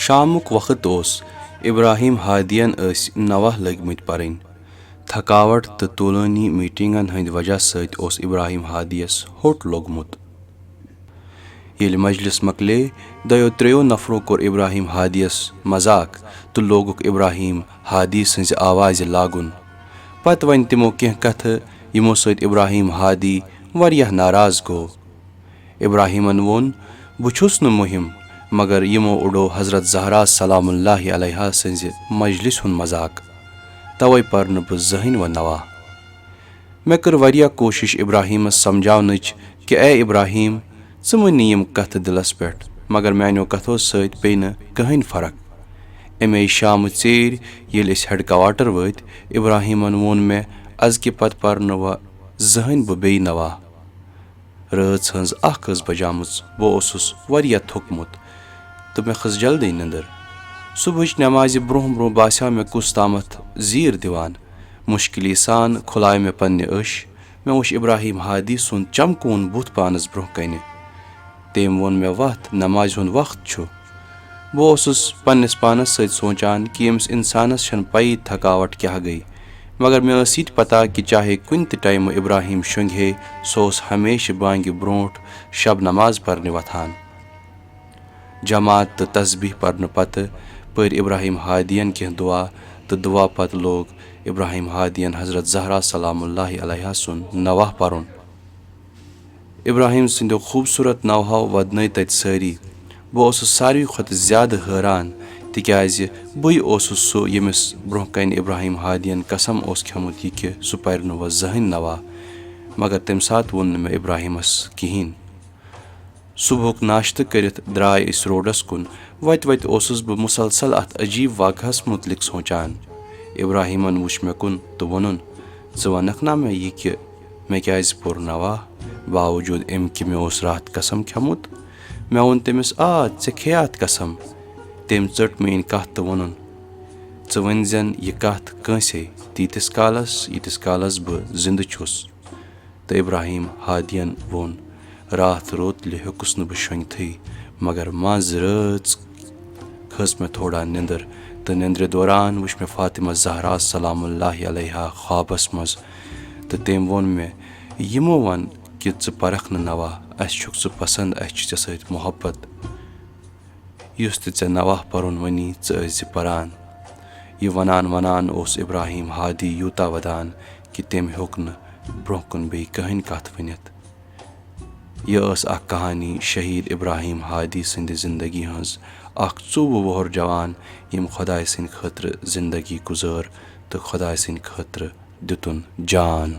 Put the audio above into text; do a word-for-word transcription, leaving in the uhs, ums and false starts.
شامُک وقت اوس۔ ابراہیم ہادین ٲسۍ نوحہ لٔگۍ مٕتۍ پرٕنۍ۔ تھکاوٹ تہٕ طولٲنی میٹنگن ہٕنٛدِ وجہ سۭتۍ اوس ابراہیم ہادیس ہوٚٹ لوٚگمُت۔ ییٚلہِ مجلس مۄکلے، دۄیو ترٛیٚیو نفرو کوٚر ابراہیم ہادیس مذاق تہٕ لوگُکھ ابراہیم ہادی سٕنزِ آوازِ لاگُن۔ پتہٕ ونہِ تِمو کینٛہہ کتھٕ، یِمو سۭتۍ ابراہیم ہادی واریاہ ناراض گوٚو۔ ابراہیمن ووٚن، "بہٕ چھُس نہٕ مُہِم، مگر یِمو اُڈو حضرت زہرا سلام اللہ علیہا سٕنزِ مجلسہِ ہُند مذاق۔ توے پر نہٕ بہٕ زٕہٕنۍ وۄنۍ نوحہ۔" مےٚ کٔر واریاہ کوٗشِش ابراہیمس سمجھاونٕچ کہِ، "اے ابراہیم، ژٕ مہٕ نہِ یِم کتھٕ دِلس پٮ۪ٹھ"، مگر میانیو کتھو سۭتۍ پیٚیہِ نہٕ کٕہٕنۍ فرق۔ اَمے شامہٕ ژیٖرۍ ییٚلہِ أسۍ ہیڈ کواٹر وٲتۍ، ابراہیمن ووٚن مےٚ، "ازکہِ پتہٕ پرنہٕ وۄنۍ زٕہٕنۍ بہٕ بیٚیہِ نوحہ۔" رٲژ ہٕنٛز اکھ ٲس بجیمٕژ۔ بہٕ اوسُس واریاہ تھوٚکمُت تہٕ مےٚ کھٔژ جلدی نِندٕر۔ صبحٕچ نمازِ برونٛہہ برونٛہہ باسیٛاو مےٚ کُس تامتھ زیٖر دِوان۔ مُشکِلی سان کھُلایہِ مےٚ پننہِ أچھ۔ مےٚ وُچھ ابراہیم ہادی سُنٛد چمکوُن بُتھ پانس برونٛہہ کنہِ۔ تٔمۍ ووٚن مےٚ، "وتھ، نمازِ ہُنٛد وقت چھُ۔" بہٕ اوسُس پننِس پانس سۭتۍ سونچان کہِ ییٚمِس انسانس چھنہٕ پیی تھکاوٹ کیاہ گٔے، مگر مےٚ ٲس یہِ تہِ پتہ کہِ چاہے کُنہِ تہِ ٹایمہٕ ابراہیم شۄنگہِ ہے، سُہ اوس ہمیشہٕ بانگہِ برونٛٹھ شب نماز پرنہِ وۄتھان۔ جماعت تہٕ تسبیح پرنہٕ پتہٕ پٔرۍ ابراہیم ہادین کینٛہہ دعا، تہٕ دعا پتہٕ لوگ ابراہیم ہادین حضرت زہرا سلام اللہ علیہا سُنٛد نوحہ پرُن۔ ابراہیم سٕنٛدیو خوٗبصوٗرت نوحو ودنٲے تتہِ سٲری۔ بہٕ اوسُس ساروی کھۄتہٕ زیادٕ حٲران، تِکیازِ بٕے اوسُس سُہ، ییٚمِس برونٛہہ کنہِ ابراہیم ہادین قسم اوس کھیومُت یہِ کہِ سُہ پرِ نہٕ وۄنۍ زٕہٕنۍ نوحہ۔ مگر تمہِ ساتہٕ ووٚن نہٕ مےٚ ابراہیمس کِہینۍ۔ صبحُک ناشتہٕ کٔرِتھ درٛاے أسۍ روڈس کُن۔ وتہِ وتہِ اوسُس بہٕ مسلسل اتھ عجیب واقعس متعلق سونچان۔ ابراہیمن وُچھ مےٚ کُن تہٕ ووٚنُن، "ژٕ ونکھ نا مےٚ یہِ کہِ مےٚ کیازِ پوٚر نوحہ، باوجود امہِ کہِ مےٚ اوس راتھ قسم کھیومُت؟" مےٚ ووٚن تٔمِس، "آ، ژےٚ کھیٚیاتھ قسم؟" تٔمۍ ژٔٹ میٲنۍ کتھ تہٕ ووٚنُن، "ژٕ ؤنۍ زٮ۪ن یہِ کتھ کٲنسے، تیٖتِس کالس، ییٖتِس کالس بہٕ زندٕ چھُس۔" تہٕ ابراہیم ہادین ووٚن، راتھ روٚت لہِ ہیوٚکُس نہٕ بہٕ شۄنگتھٕے، مگر منٛز رٲژ کھٔژ مےٚ تھوڑا نِندٕر، تہٕ نِندرِ دوران وُچھ مےٚ فاطمہ زہرا سلام اللہ علیہا خوابس منٛز، تہٕ تٔمۍ ووٚن مےٚ، "یِمو وَن کہِ ژٕ پرکھ نہٕ نوحہ، اَسہِ چھُکھ ژٕ پسند، اَسہِ چھِ ژےٚ سۭتۍ محبت۔ یُس تہِ ژےٚ نوحہ پرُن ونی، ژٕ ٲسۍ زِ پران۔" یہِ ونان ونان اوس ابراہیم ہادی یوٗتاہ ودان کہِ تٔمۍ ہیوٚک نہٕ برونٛہہ کُن بیٚیہِ کٕہٕنۍ کتھ ؤنِتھ۔ یہِ ٲس اکھ کہانی شہید ابراہیم ہادی سٕنٛدِ زندگی ہٕنٛز، اکھ ژوٚوُہ وُہُر جوان، ییٚمۍ خۄداے سٕنٛدِ خٲطرٕ زندگی گُزٲر تہٕ خۄداے سٕنٛدِ خٲطرٕ دِتُن جان۔